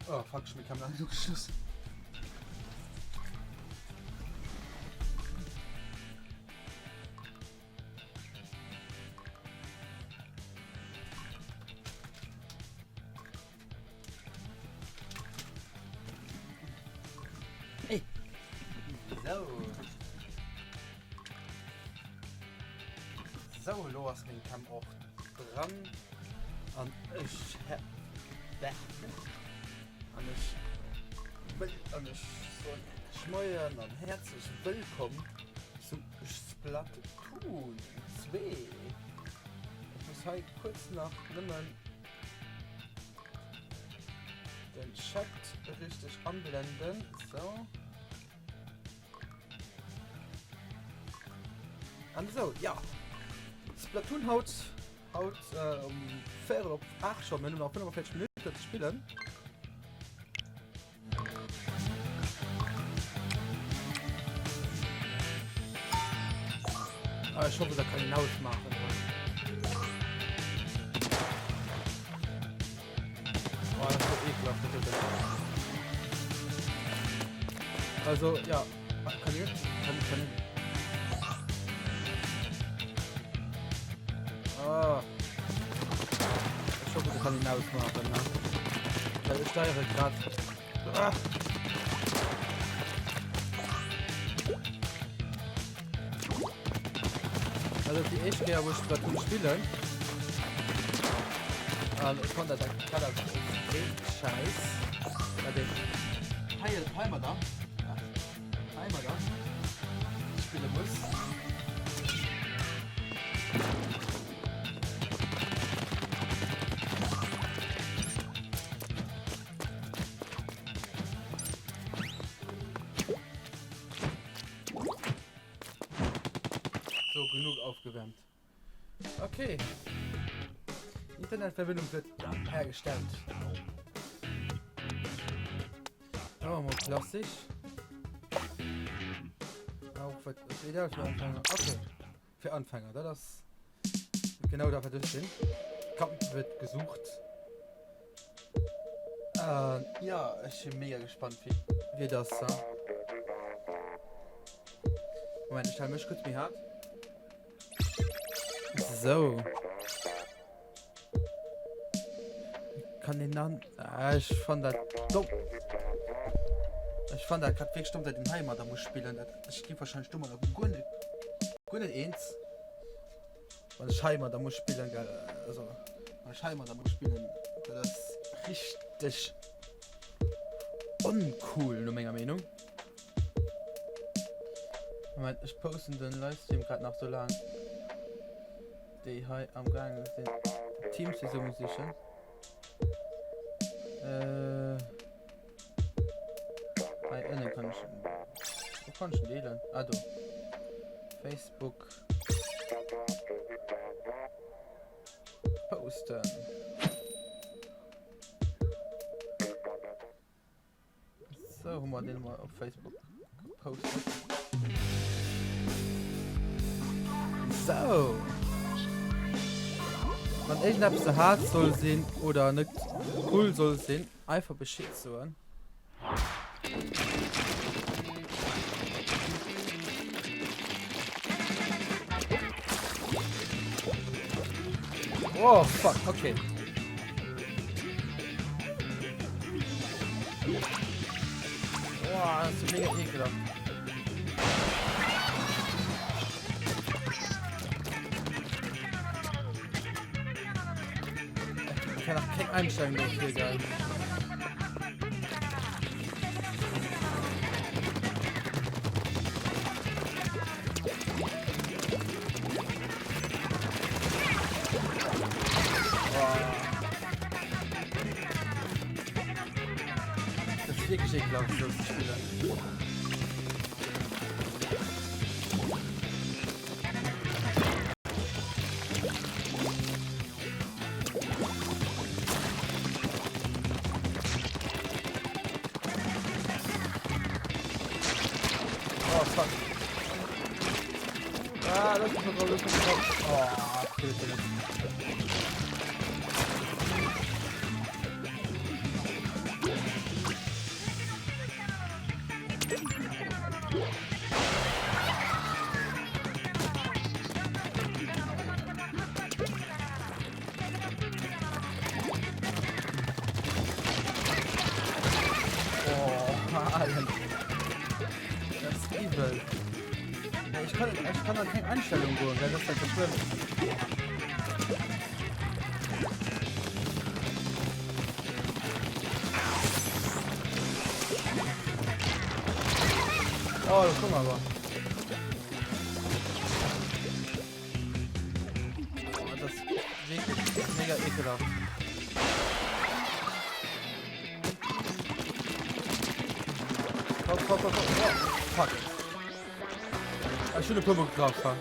Oh fuck, ech hu meng Kamera net ugeschloss. Hey. So. So, elo ass meng Cam och dran an ech an ech wëll an ech soen iech Moien an häerzlech wëllkomm zu Splatoon 2. Ech muss hei kuerz nach nëmmen den Chat richteg anblenden. So. An esou, ja. Splatoon haut, haut äh, um véierel op 8 schon, mir hunn nach 45 Minutten ze spillen. Ah, ich hoffe, da kann ich ausmachen. Oh, das ist ekelhaft, das ist Also, ja. Kann ich? Kann ich, kann ich. Ah. Ich hoffe, du kann ihn ausmachen, ne? Weil ich steuere gerade. Ah. Also déi éischt Kéier wou ech Splatoon spillen an ech fand dat dat extrem scheiss wat een hei heimadder heimadder spille muss. So, genug aufgewärmt. Okay. Internetverbindung wird hergestellt. Oh, mal klassisch. Auch was ist ideal für Anfänger. Okay. Für Anfänger, das ist genau da, was ich bin. Kampf wird gesucht. Äh, ja, ich bin mega gespannt, wie, wie das da. Moment, ich stelle mich kurz mir hart. So. Kann den dann. Ah, ich fand dat dumm. Ich fand dat grad wirklich dumm, dat den Heimat da muss spielen. Dat, ich gi wahrscheinlich dummer da guer net, guer net eens. Wann ech heimadder muss spillen, gell, also wann ech heimadder muss spillen, dat ass richteg oncool no menger Meenung. Moment, ech posten den Livestream grad nach sou laang déi hei am gaange sinn Teams zesummen sichen. Äh, hei ënnen kann ech, wo kann ech den deelen? Ah do. Facebook. Posten. So, hu mer den mal op Facebook gepostet. So. Wann irgendeppes ze hart soll sinn oder net cool soll sinn, einfach Bescheed soen. Oh, fuck, okay. Oh, das ist mega ekelhaft. Ich kann auch kein Einstellung dafür, geil. Das ist wirklich ekelhaft, so zu spielen. Oh, fuck. Ah, lass mich mal drauf, lass mich mal drauf. Oh, okay, okay. Alen. Dat ass iwwel. Nee, ech kann, ech kann an keng Einstellung goen, gell? Dat ass halt so schlimm. Oh, da komm aber. Oh, das ist wirklich mega ekelhaft. Komm, komm, komm, komm. Oh, fuck. Ech hunn e puer Mol gegraff.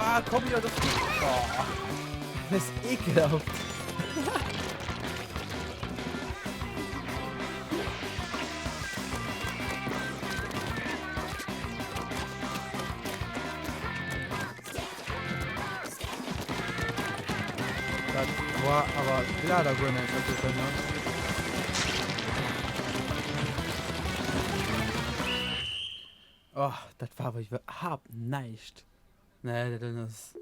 Ah, komm hier, das oh, das ist ekelhaft. Dat war awer klar da guer näischt wat do ne? Oh, dat war awer iwwerhaapt näischt. Nee, dat ass.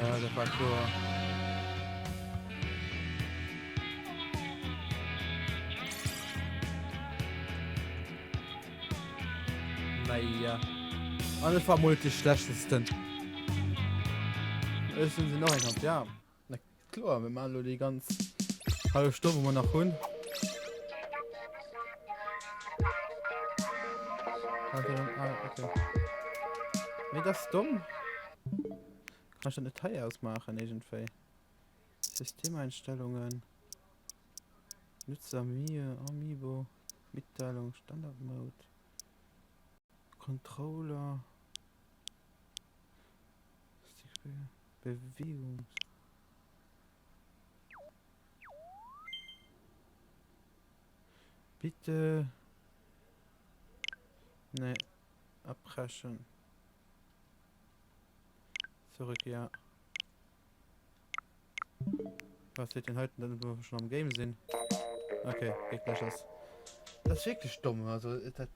Ja, dat war kloer. Naja. An ech war mol de schlechtesten. Ech sinn se nach eng Hand, ja. Na kloer, mir maachen elo déi ganz hallef Stonn, wou mer nach hunn. Ah, okay. Nee, das ist dumm. Kann ich das net hei ausmachen, irgendwie? Systemeinstellungen. Nutzer Mie, Amiibo, Mitteilung, Standard Mode. Controller. Bewegungs. Bitte. Nee. Abbrechen. Zurück, ja. Was seet den heiten, dann wo wir schon am Game sinn? Okay, geht gleich aus. Das ist wirklich dumm. Also, dat,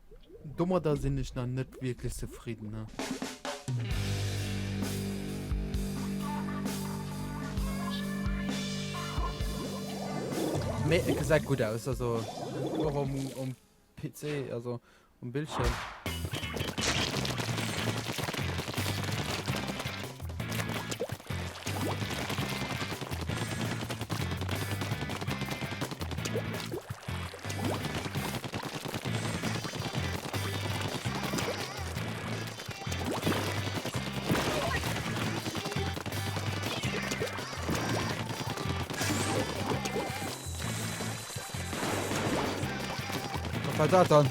domadder sinn ech nach net wirklich zufrieden. Ne? Mee et gesäit gutt aus, also och um, um PC, also um Bildschirm. Was war dat dann?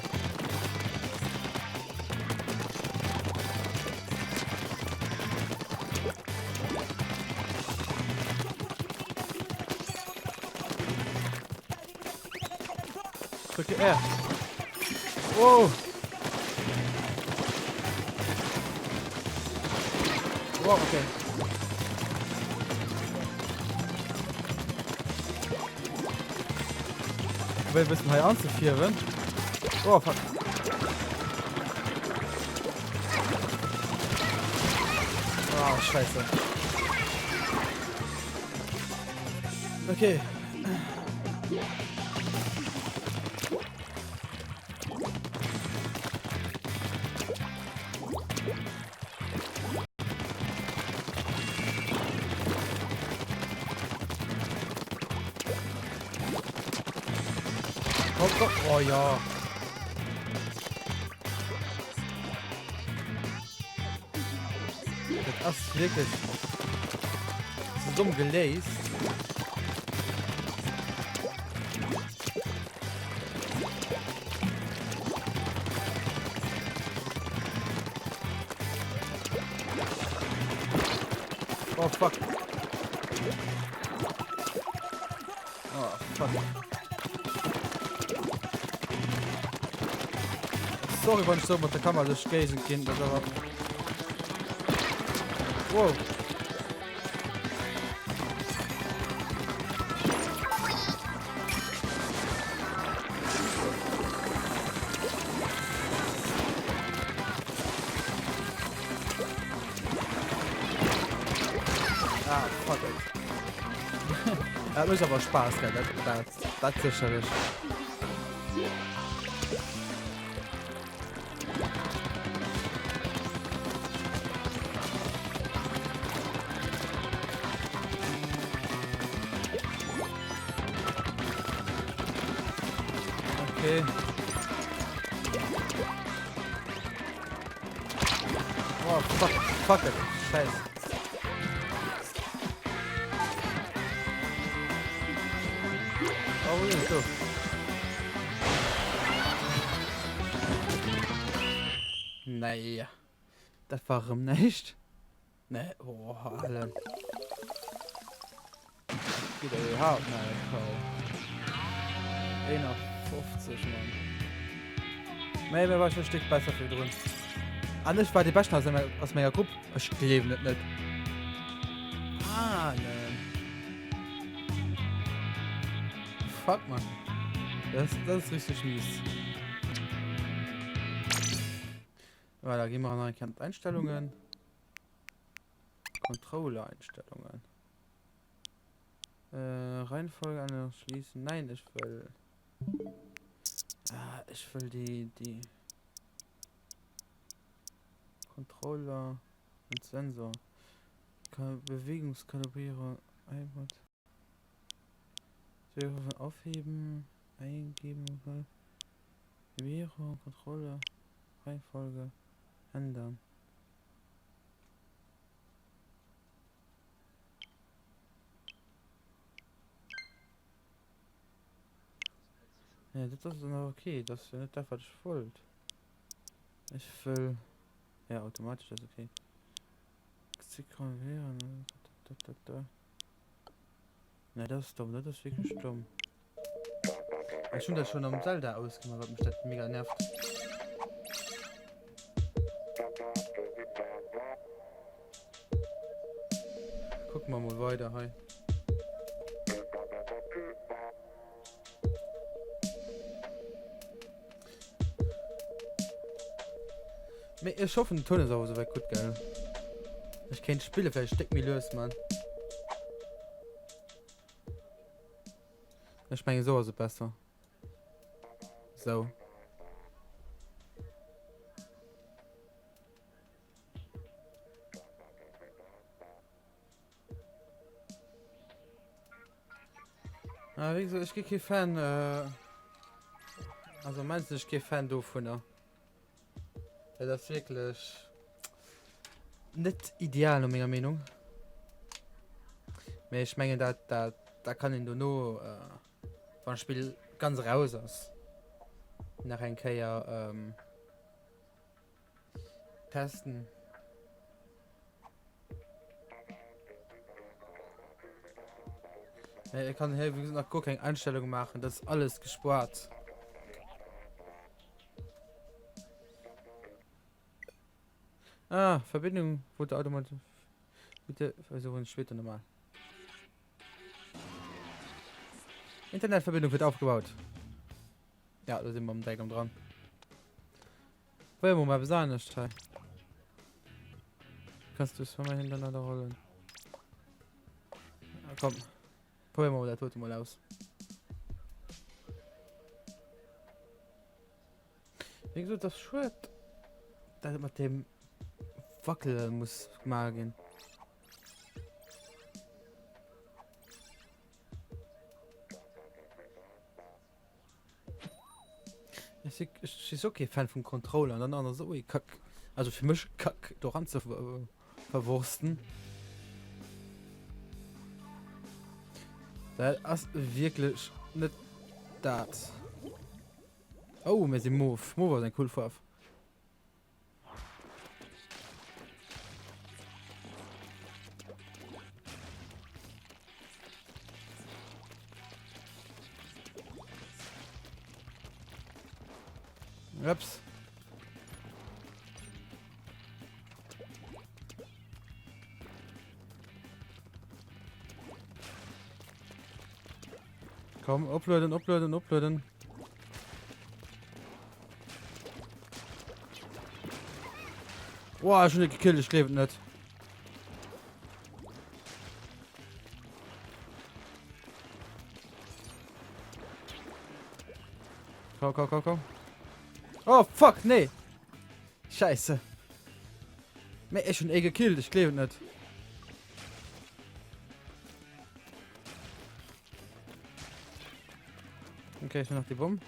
Drücke R. Wow. Wow, okay. Probier e bëssen hei anzefieren. Oh, fuck. Oh, scheiße. Okay. Komm, komm. Oh ja. Dat ass wierklech sou domm geléist. Oh fuck. Oh fuck. Sorry wann ech sou mat der Kamera duerch d'Géigend ginn, dat awer. Wow. Ah, fuck it. Dat mécht awer Spaass, gell? Dat, dat, dat sécherlech. Okay. Oh, fuck, fuck it. Scheiße. Oh, wou sinn ech do? Naja, dat war erëm näischt. Nee, oh, Alter. Geht ja überhaupt nicht, Frau. 51, Mann. Nee, mir war schon ein Stück besser für drin. An ich war die Besten aus, aus meiner Gruppe. Ich gleewen et net. Ah, nee. Fuck, man. Das, das ist richtig mies. Voilà, gehen wir an die Einstellungen. Controller-Einstellungen. Äh, Reihenfolge an schließen. Nein, ich will. Ah, ich will die, die. Controller und Sensor. Bewegungskalibrierung. iPod. Aufheben. Eingeben. Bewährung, Kontrolle, Reihenfolge ändern. Ja, dat ass dann awer okay. Dat ass jo net dat, wat ech wollt. Ech wëll... Ja, automatesch ass okay. Synchronisieren... Da, da, da. Ne, dat ass domm. Dat ass wierklech domm. Ech hunn dat schonn am Zelda ausgemaach, wat mech dat mega nervt. Kucke mer mol weider hei. Mee ech hoffen den Toun ass awer souwäit gutt gell. Ech kéint d'Spille vläicht e Stéck méi lues man. Ech mengen esou ass et besser. Sou. Ah, wéi gesot, ech gi kee Fan, äh, also am Moment sinn ech kee Fan dovunner. Dat ass wierklech net ideal no menger Meenung. Mee ech mengen dat, dat, dat kann een dono, äh, wann d'Spill ganz eraus ass, nach eng Kéier, ähm, Testen. Nee, ich kann hier wie gesagt noch gar keine Einstellung machen, das ist alles gespart. Ah, Verbindung wurde automatisch. Bitte versuchen später nochmal. Internetverbindung wird aufgebaut. Ja, da sind wir am Deck am dran. Probéiere mer mol eppes anescht hei. Kannst du zweimal hintereinander rollen? Ja, komm. Probéiere mer mol dat dote mol aus. Wéi gesot, das schued, dat et mat dem Wackele muss gemaach ginn. Ech si, ech si so kee Fan vum Controller an dann aner sou ee Kack, also fir mech Kack do ran ze verwursten. Dat ass wierklech net dat. Oh, mir si mauve. Mauve ass eng cool Faarf. Ups. Komm, oplueden, oplueden, oplueden. Boah, ech hunn e gekillt, ech gleewen et net. Komm, komm, komm, komm. Oh, fuck, nee. Scheiße. Mee ech hunn ee gekillt, ech gleewen et net. Okay, ich noch die Bombe.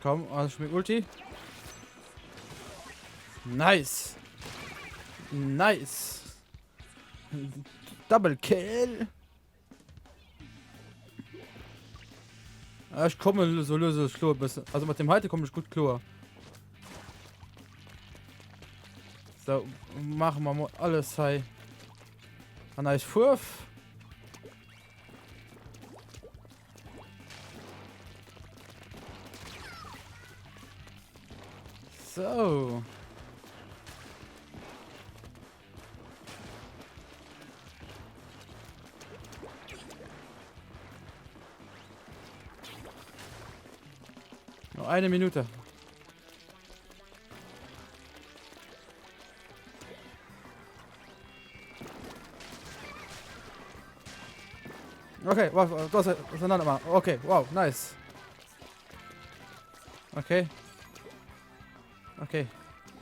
Komm, alles mit Ulti. Nice. Nice. Double Kill. Ah, ich komme so löse ich klar bisschen. Also mit dem heute komme ich gut klar. So, machen wir mal alles hei. An eis Fuerf. So. Noch eine Minute. Okay, wow, das ist ein anderer. Okay, wow, nice. Okay. Okay.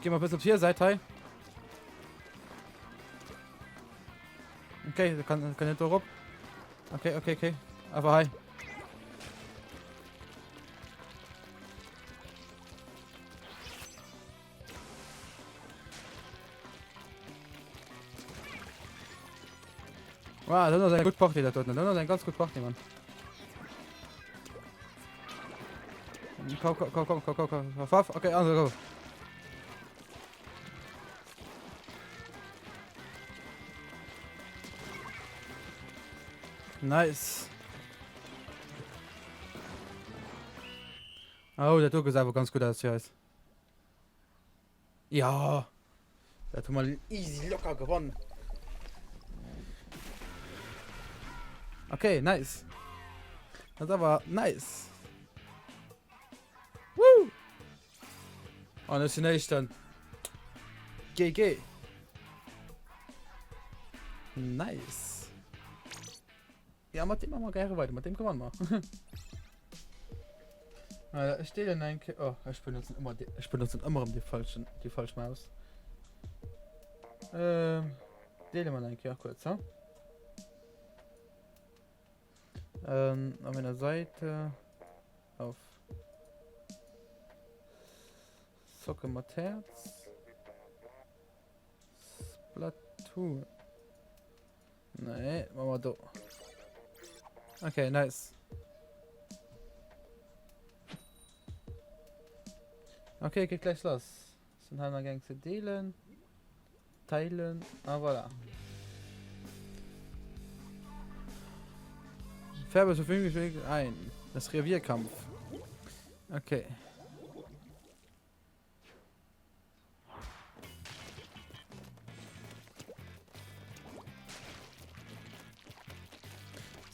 Gehen wir bis auf hier Seite. Hey. Okay, da kann, kann nicht drauf. Okay, okay, okay. Aber hi. Wow, das ist eine gute Party da dort. Das ist eine ganz gute Party, Mann. Komm, komm, komm, komm, komm, komm, komm. Faff, okay, also go. Nice. Oh, dat do gesäit awer ganz gutt aus fir eis. Ja, dat hu mer easy locker gewonnen. Okay, nice. Dat awer nice. Woo! An ech sinn éischten. GG. Nice. Ja, mat deem maache mer gäre weider, mat deem gewanne mer. Äh, ech deelen eng Kéier. Oh, ech benotzen ëmmer déi, ech benotzen ëmmer erëm déi falschen, déi falsch Maus. Ähm, deele mer eng Kéier kuerz, ha? Ähm, op meiner Seite auf Socke mat Häerz. Splatoon. Nee, machen wir do. Okay, nice. Okay, geht gleich los. Sind halt gang zu deelen. Teilen. Ah, voilà. Färbe so viel ein. Das Revierkampf. Okay.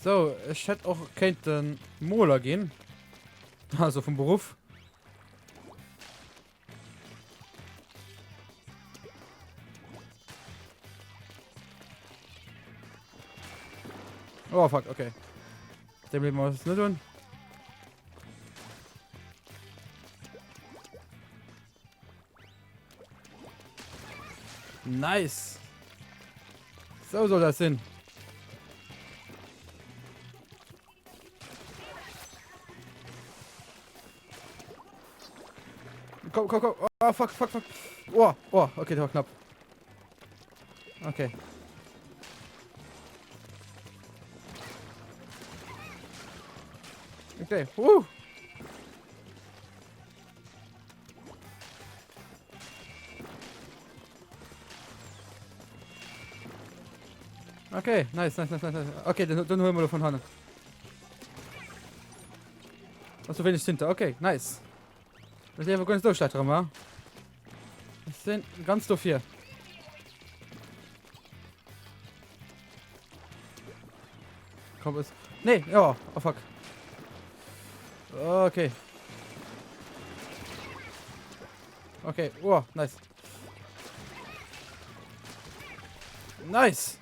So, ech hätt och kéinten Moler ginn. Also vum Beruff. Oh fuck, okay. Dem leben wir es nicht tun. Nice. So soll das sinn. Komm, komm, komm. Oh, fuck, fuck, fuck. Oh, oh, okay, das war knapp. Okay. Okay, uh. Okay, nice, nice, nice, nice. Okay, den, den huelen wir von hannen. Ach so wenig sind da. Okay, nice. Ich einfach ganz durchschlettern, wa? Ich sind ganz dafür. Komm, es. Nee, ja, oh fuck. Okay. Okay, oh, nice. Nice!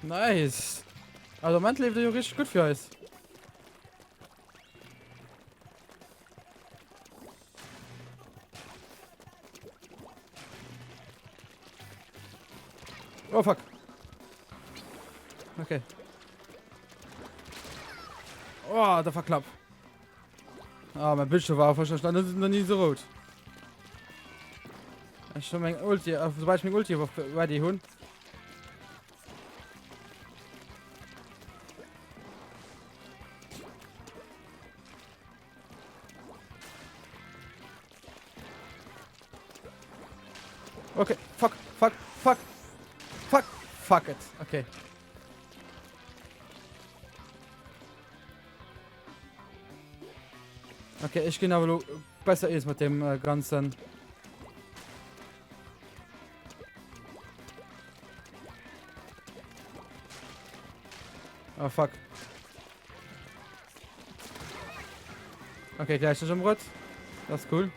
Nice! Also, Moment lebt jo richtig gut für eis. Oh fuck. Okay. Oh, dat war knapp. Ah, mein Bildschirm war wahrscheinlich noch nie so rot. Ich schon mein Ulti, äh, sobald ich mein Ulti auf ready hun. Okay, fuck, fuck, fuck, fuck, fuck it. Okay. Okay, ich ginn awer lo besser eens mat dem äh, ganzen. Oh fuck. Okay, gleich ist am Rot. Das ist cool.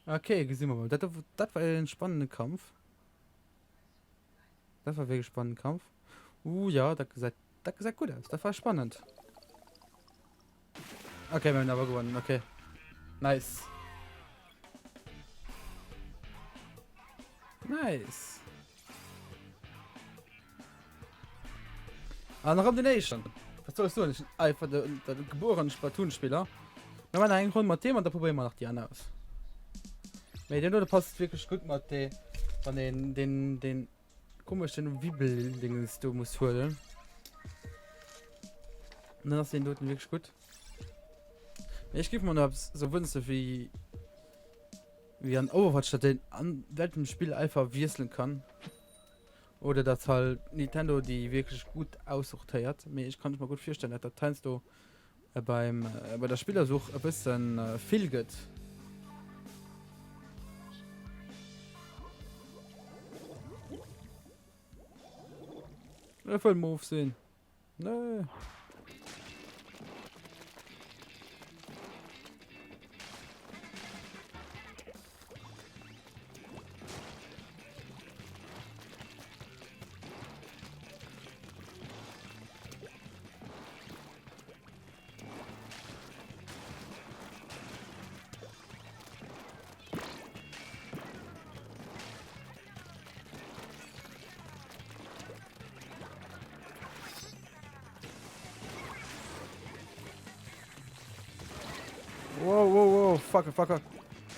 Okay, gesehen wir mal. Das, das war ein spannender Kampf. Das war wirklich spannender Kampf. Uh, ja, das sieht, das sieht gut aus. Das war spannend. Okay, wir haben aber gewonnen. Okay. Nice. Nice. An erëm den éischten. Was soll ech soen, ech sinn einfach de, de gebuerene Splatoon-Spiller. Mir maachen nach eng Ronn mat deem an da probéiere mer nach déi aner aus. Mee deen do, de passt wierklech gutt mat dee, wann een deen, deen komeschen Wibbeldingens do muss huelen. Dann ass deen doten wierklech gutt. Mee ech géif mer nach eppes sou wënschen wéi Wéi an Overwatch, datt een an während dem Spill einfach wiesselen kann. Oder datt halt Nintendo déi wierklech gutt aussortéiert. Mee ech kann mer gutt virstellen, datt dat heiansdo beim bei der Spillersuch e bëssen vill gëtt. Ech wëll Move sinn. Nee. Wow, wow, wow, fuck, fuck, fuck.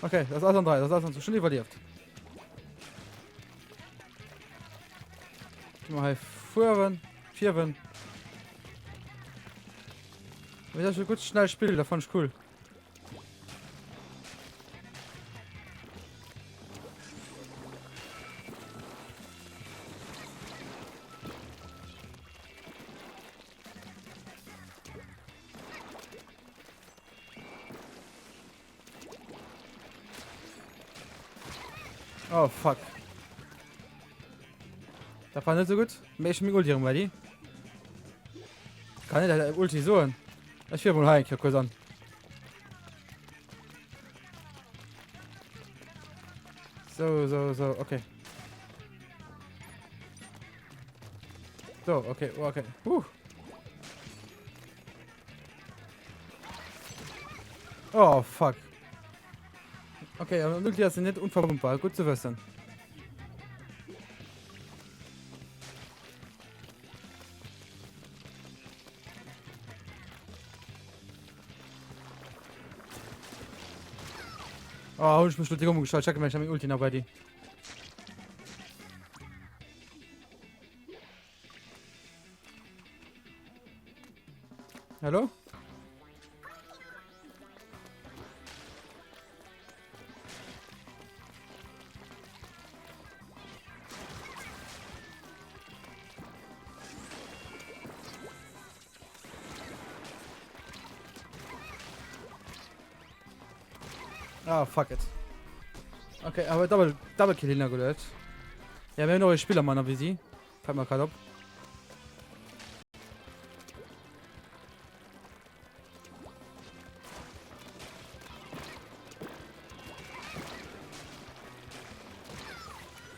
Okay, das ist alles an drei, das ist alles an schon iwwerlieft. Mal hei fuhren, vierwen. Das ist gut schnell Spiel, da fand ich cool. Oh fuck. Dat war net so gut. Mee ech meng Ulti erëm ready. Kann net Ulti soen. Ech wier mol hei eng Kéier kuerz an. So, so, so, okay. So, okay, oh, okay. Huh. Oh, fuck. Okay, aber Nuklear sind nicht unverwundbar. Gut zu wissen. Oh, ich mich umgeschaltet. Ich habe mich Ulti noch bei dir. Hallo? Ah, fuck it. Okay, aber Double, Double Kill hingeluet. Ja, wir haben noch Spieler meiner Visie. Fällt mir gerade op.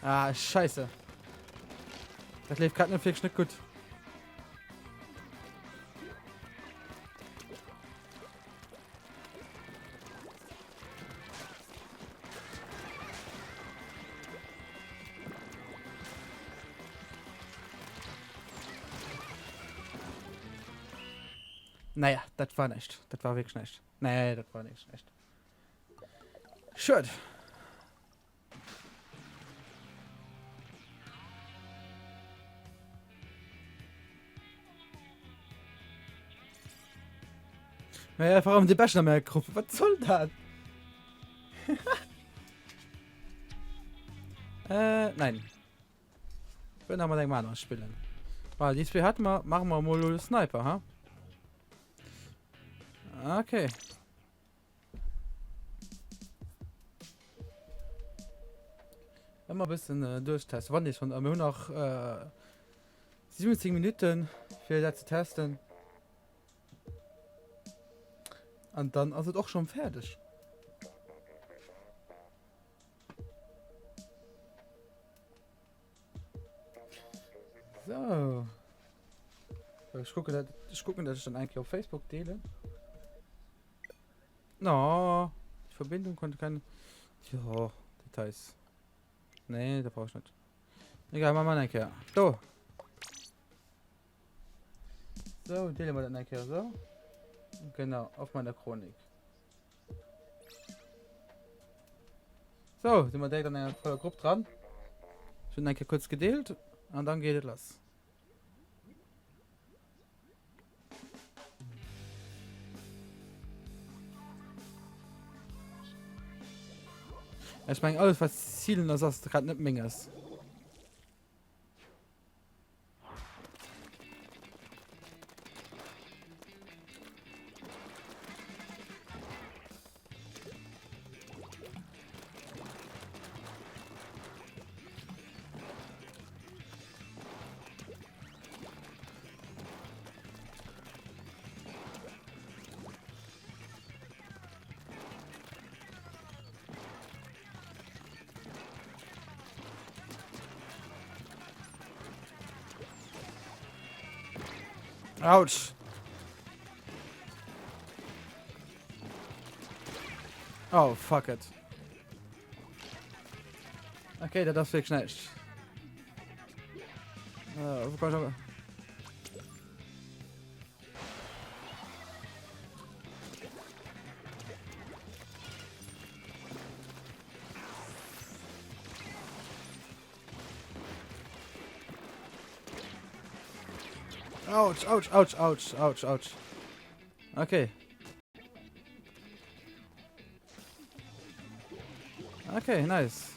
Ah, scheiße. Das lief gerade nicht wirklich nicht gut. Naja, dat war näischt. Dat war wierklech näischt. Nee, dat war wierklech näischt. Schued. Mä einfach am de Beschten an meiner Gruppe. Was soll dat? äh, nein. Ich will noch mal engem aneren spillen. Voilà, die zwei hatten wir. Machen wir mal Sniper, ha? Okay. Ëmmer e bëssen duerchtesten, wann ee schonn, a mir hunn nach 17 Minutten fir dat ze testen. An dann ass et och schonn fäerdeg. So. Ech kucken, dat, ech kucken, dat ech dann eng Kéier op Facebook deelen. No, die Verbindung konnte keine. Jo, Details. Nee, da brauch ich nicht. Egal, machen wir eng Kéier. Do. So, deele mer dat eng Kéier so. Genau, auf meiner Chronik. So, sind wir direkt an enger voller Grupp dran. Ich hunn eng Kéier kurz gedeelt an dann geet et lass. Ech meng alles wat zielen ass ass grad net menges. Autsch. Oh, fuck it. Okay, dat ass wierklech näischt. Äh, wo kann ich aber... Autsch, autsch, autsch, autsch, autsch, autsch. Okay. Okay, nice.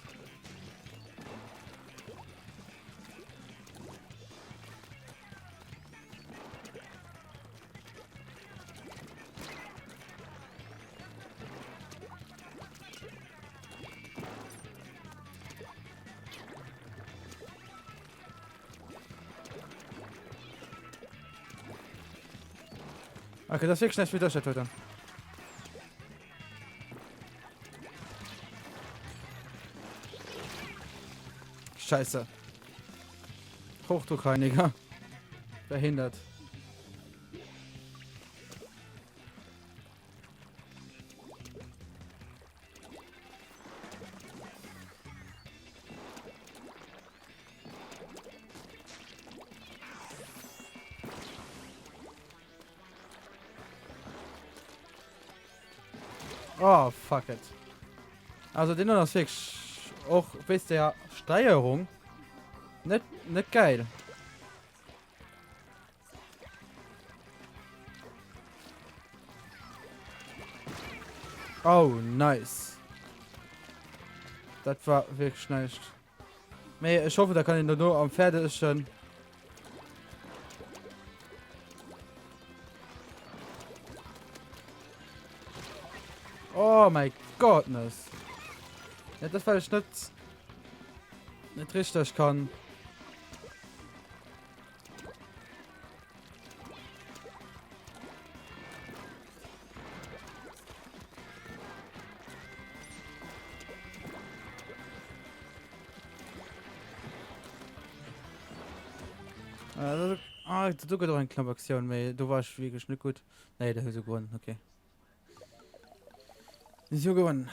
Okay, das ist wirklich nicht wieder heute. Scheiße. Hochdruckreiniger. Verhindert. Oh, fuck it. Also den ass wierklech och wéinst der Steierung net net geil. Oh, nice. Dat war wierklech näischt. Mee ech hoffen, da kann een dono am fäerdegen. Oh my godness. Ja, das well ech net net richteg kann. Ah, do gëtt och eng knapp Aktioun, mee do war ech wierklech net gutt. Nee, da hu se gewonnen, okay. Si hu gewonnen.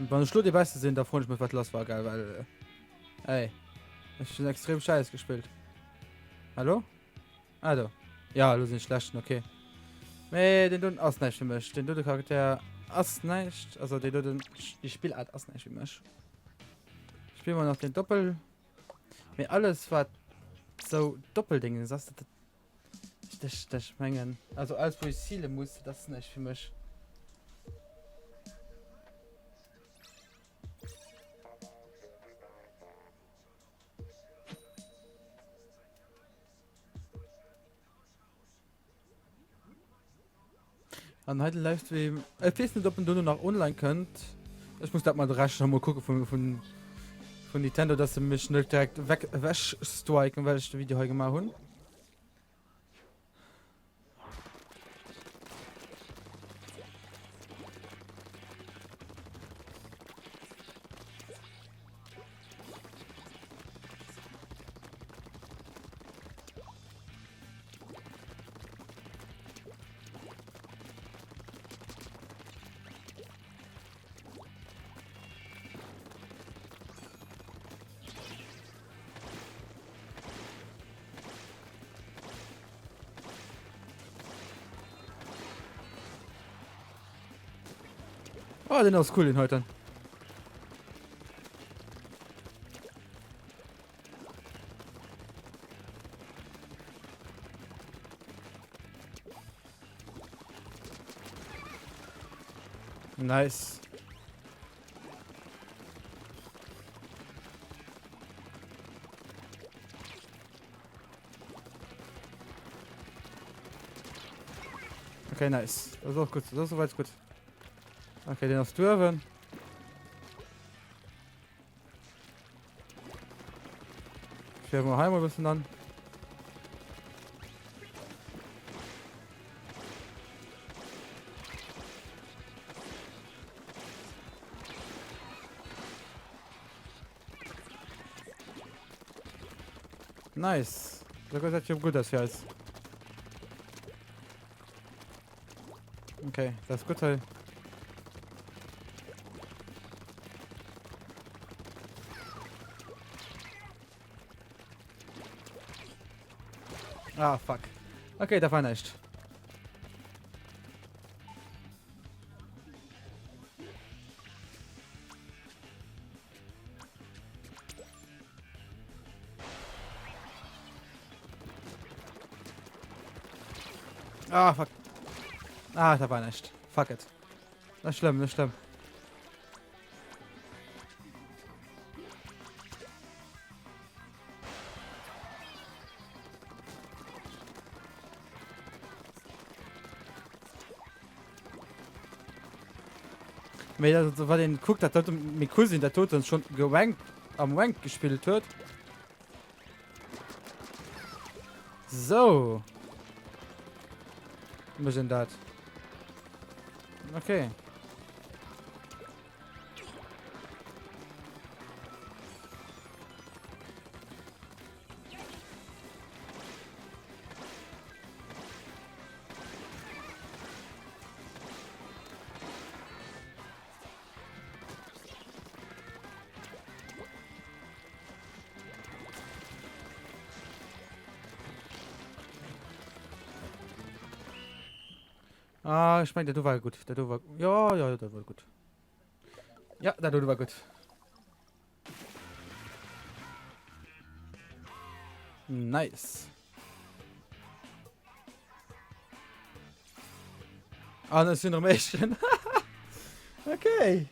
Wann ech lo dee Beste sinn, da froen ech mech, wat lass war, gell, well, ey, ech hunn extrem schäiss gespillt. Hallo? Ah, do. Ja, lo sinn ech schlechten, okay. Mee den doten ass näischt fir mech. Den dote Charakter ass näischt. Also den doten, déi Spillart ass näischt fir mech. Spille mer nach den Doppel. Mee alles wat sou Doppeldingens ass, dat, dat, dat, ech mengen, also alles wou ech ziele muss, dat ass näischt fir mech. An hei de Livestream, ech weess net, ob en dono nach online kënnt. Ech muss dat mat de Rechter mol kucke vun, vun, vun Nintendo, dass se mech net direkt weg, ewechstriken, well ech de Video hei gemaach hunn. Oh, den ass cool, den heiten. Nice. Okay, nice. Das ist auch gut. Das ist soweit gut. Okay, den ass duerwen. Fähren wir heim ein bisschen an. Nice. Da gesäit jo gutt aus fir eis. Okay, das ist gut hei. Ah, fuck. Okay, da war näischt. Ah, fuck. Ah, da war näischt. Fuck it. Net schlëmm, net schlëmm. Mee dat, wat een kuckt, dat doten, meng Cousine dat doten schon gerankt, am Rank gespillt huet. So. Mécht een dat? Okay. Ah, ich mein, der do war gut. Der do war. Ja, ja, der war gut. Ja, der do war gut. Nice. An ech sinn erëm Éischten. Okay.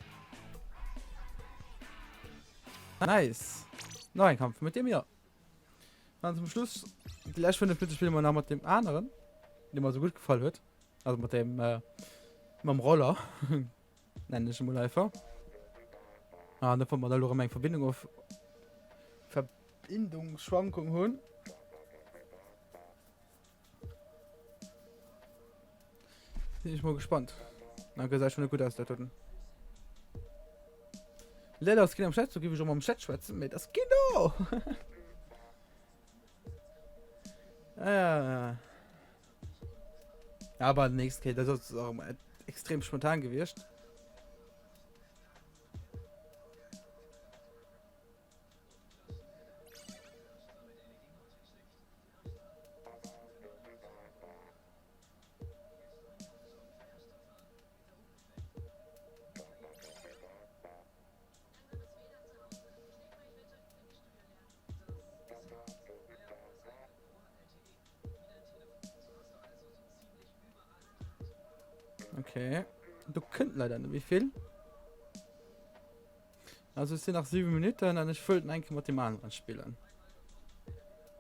Nice. Nach ein Kampf mit dem, ja. Dann zum Schluss, die letzten 5 Minuten spielen wir nach mit dem anderen, dem mir so gut gefallen hat. Also mit dem, äh, mit dem Roller. Nennen ich mal einfach. Ah, dann wir da noch eng Verbindung auf Verbindungsschwankung hun. Sinn ech mol gespannt. Na gesäit schon net gutt aus dat doten. Leider ass keen am Chat, so géif ech och mam Chat schwätzen, mee et ass keen do. ah. Aber nächst Kéier, dat ass och extrem spontan gewiescht. Okay. Do kënnt leider net méi vill. Also es sinn nach 7 Minuten an ech wëllt enke mat dem aneren spillen.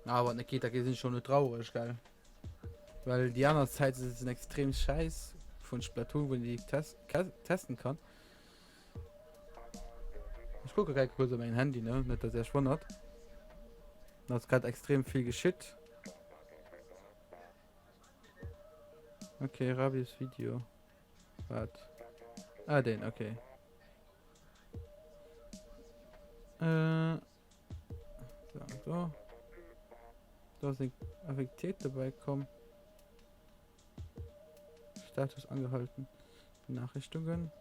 Ah, wat net geet, da sinn schon net traurig, gell? Well déi aner Zäit sinn extrem scheiß vun Splatoon, wou die test testen kann. Ich gucke gleich kurz op mein Handy, ne? Net dass ihr wundert. Da ist gerade extrem viel geschitt. Okay, Rabis Video. Wat? Ah, den, okay. Äh, so, do. Da sind Affektiert dabei kommen. Status angehalten. Benachrichtigungen.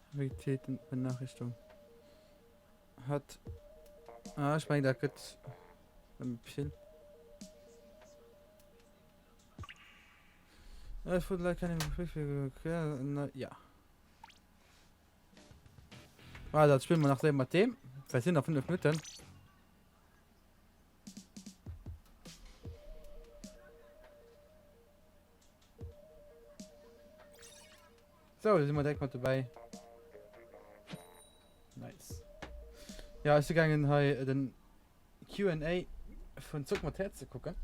Aktivitäten, Benachrichtigung. Hat. Ah, ich meine, da gëtt vill. Es wurde leider keine Ja. Ah, dat spillen wir nach selber mat dem. Vielleicht sind noch 5 Minuten. So, da sind wir direkt mat dabei. Nice. Ja, ech si gaangen hei den Q&A vun Zock mat Häerz ze kucken.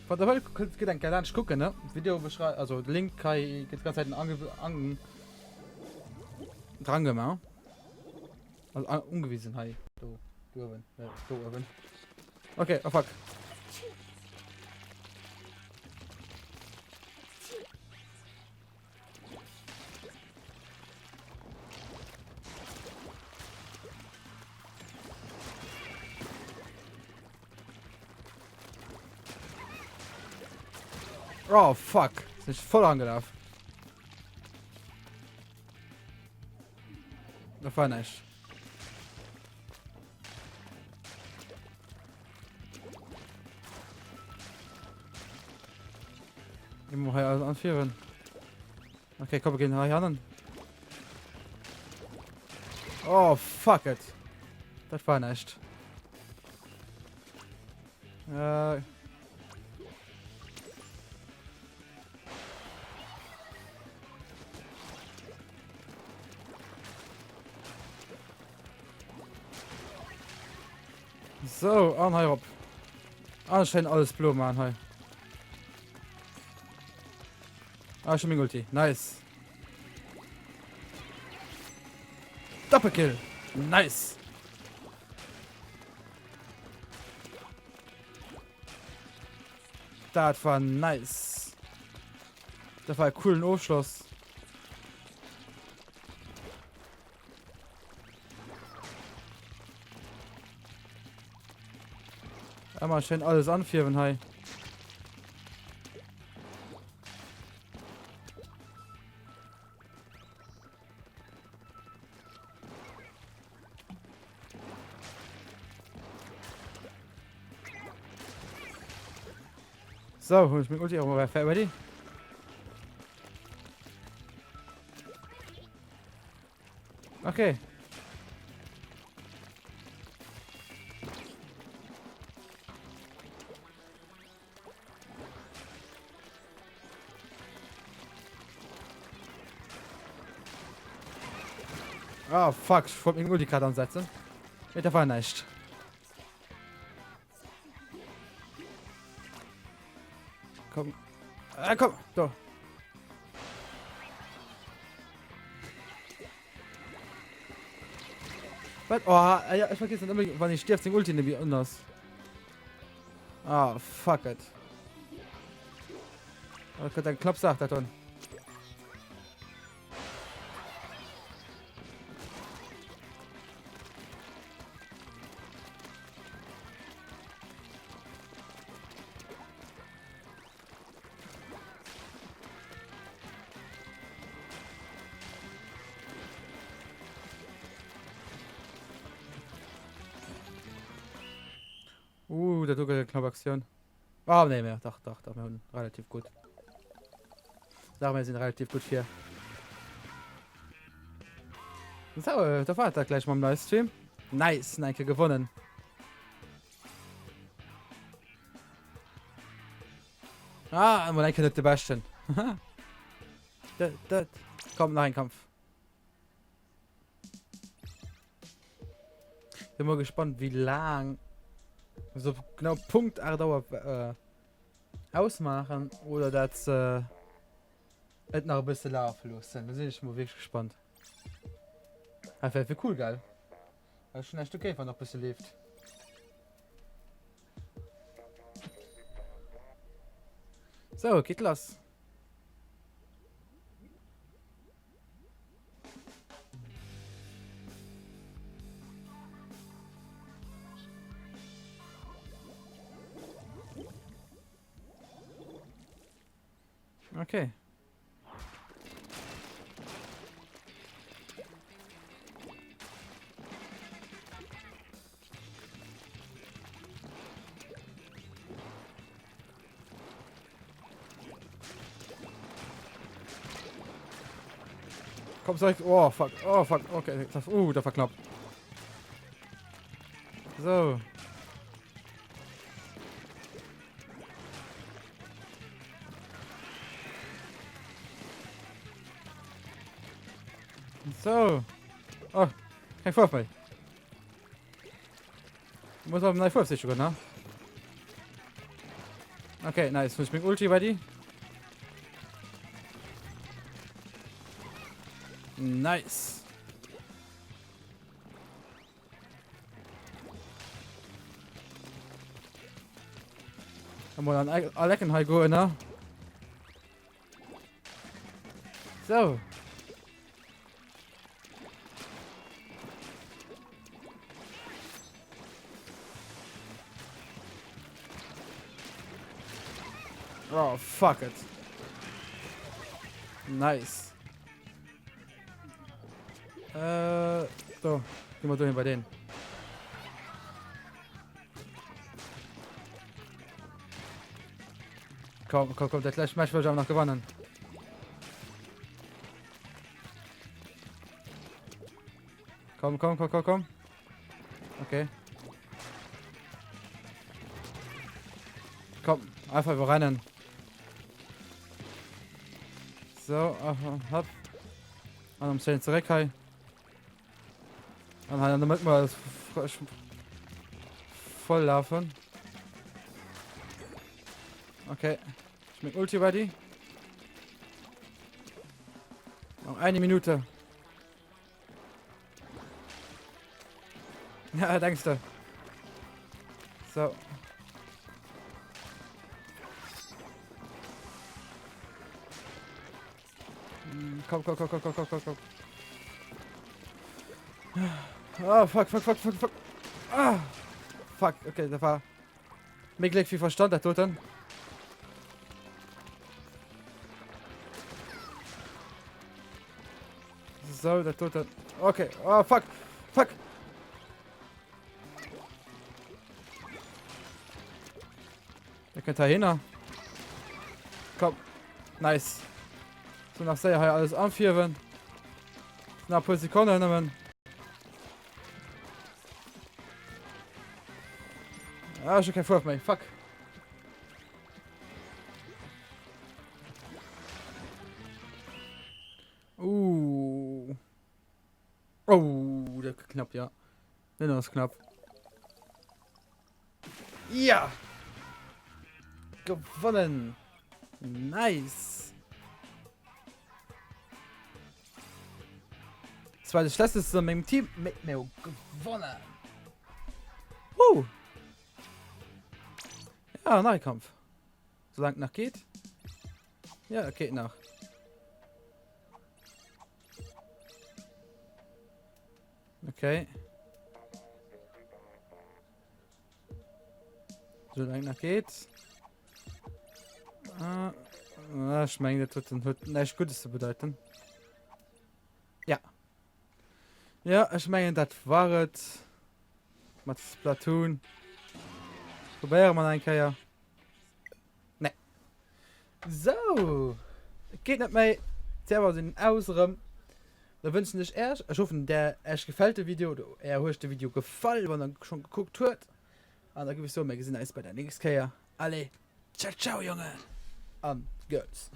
Wann der wëllt, kënnt gitt eng Kéier laanscht kucken, ne? Video beschrei also de Link hei gëtt ganz Zäiten ange an dran gemaach. Also an ungewisen hei do do uewen äh, do uewen. Okay, oh fuck. Oh fuck, sinn ech voll angelaf. Dat war näischt. Immer hei alles anführen. Okay, komm, wir gehen hei hannen. Oh, fuck it. Das war nicht. Äh. So, an hei op. Ah, schein alles blo man hei. Ah, schon meng Ulti. Nice. Doppelkill. Nice. Dat war nice. Dat war e coolen Ofschloss. Einmal schön alles anfierwen hei. So, hol ich mir Ulti auch mal ready. Okay. Ah, fuck, ech wollt meng Ulti grad ansetzen. Mee da war näischt. Komm. Ah, komm, do. Wat? Oh, ah, ja, ich vergesse dann immer, wann ich stirb, sing Ulti nämlich anders. Ah, fuck it. Oh, das könnte ein knapp Sache, das dann. Uh, dat do gëtt eng knapp Aktioun. Ah, nee, mir, dach, dach, dach, mir hunn relativ gutt. Dach, mir sinn relativ gutt vir. So, äh, da war et dat gleich mam Livestream. Nice, eng Kéier gewonnen. Ah, emol eng Kéier net de Beschten. Dat, dat. Komm, nach ein Kampf. Bin mal gespannt, wie lang so genau Punkt 8 Auer äh, ausmachen oder dat äh, et nach e bësse lafe loossen. Da sinn ech mol wierklech gespannt. Ah, wär cool, gell? Ass schon echt okay, wann nach bësse leeft. So, geht lass. Okay. Komm, soll ich. Oh, fuck. Oh, fuck. Okay. Das, uh, das war knapp. So. So. Oh, keng Fuerf méi. Muss op nei Fuerf siche goen, ne? Okay, nice. Hunn ech meng Ulti ready? Nice. Mol an all Ecken hei goen, ne? So. Oh, fuck it. Nice. Äh, do. Geh mal do hin bei den. Komm, komm, komm, dat lescht Match wëll ech awer nach gewannen. Komm, komm, komm, komm, komm. Okay. Komm, einfach überrennen. So, aha, hopp. An am Zählen zurück hei. An hei an der Mëtt mal voll laufen. Okay. Ich bin Ulti ready. Noch eine Minute. Ja, denkst du. So. Hm, komm, komm, komm, komm, komm, komm, komm, komm. Ah, fuck, fuck, fuck, fuck, fuck. Ah, fuck, okay, da war méi Gléck wéi Verstand, dat doten. So, dat doten. Okay, oh, fuck, fuck. Der kënnt heihinner. Komm. Nice. So, nach séier hei alles anfierwen. Nach e puer Sekonnen nëmmen. Ah, ech hu keng Fuerf méi. Fuck. Uh. Oh, dat gëtt knapp, ja. Den ass knapp. Ja! Gewonnen! Nice! Das war de schlechteste an mengem Team, mee mir hu gewonnen! Woo! Ja, nach e Kampf. Solange nach geht. Ja, geht nach. Okay. Solange nach geht. Ah, ah, ich meine, das huet, huet näischt Gutes ze bedeuten. Ja. Ja, ech mengen, dat war et mat Splatoon. Probéiere mer nach eng Kéier. Nee. Sou, et geet net méi. D'Server sinn aus erëm. Da wënschen ech Äech, ech hoffen der Äech gefält de Video oder Är huet de Video gefall, wann der schonn gekuckt huet. An da géif ech soen, mir gesinn eis bei der nächst Kéier. Allez, ciao ciao Jongen an Girls.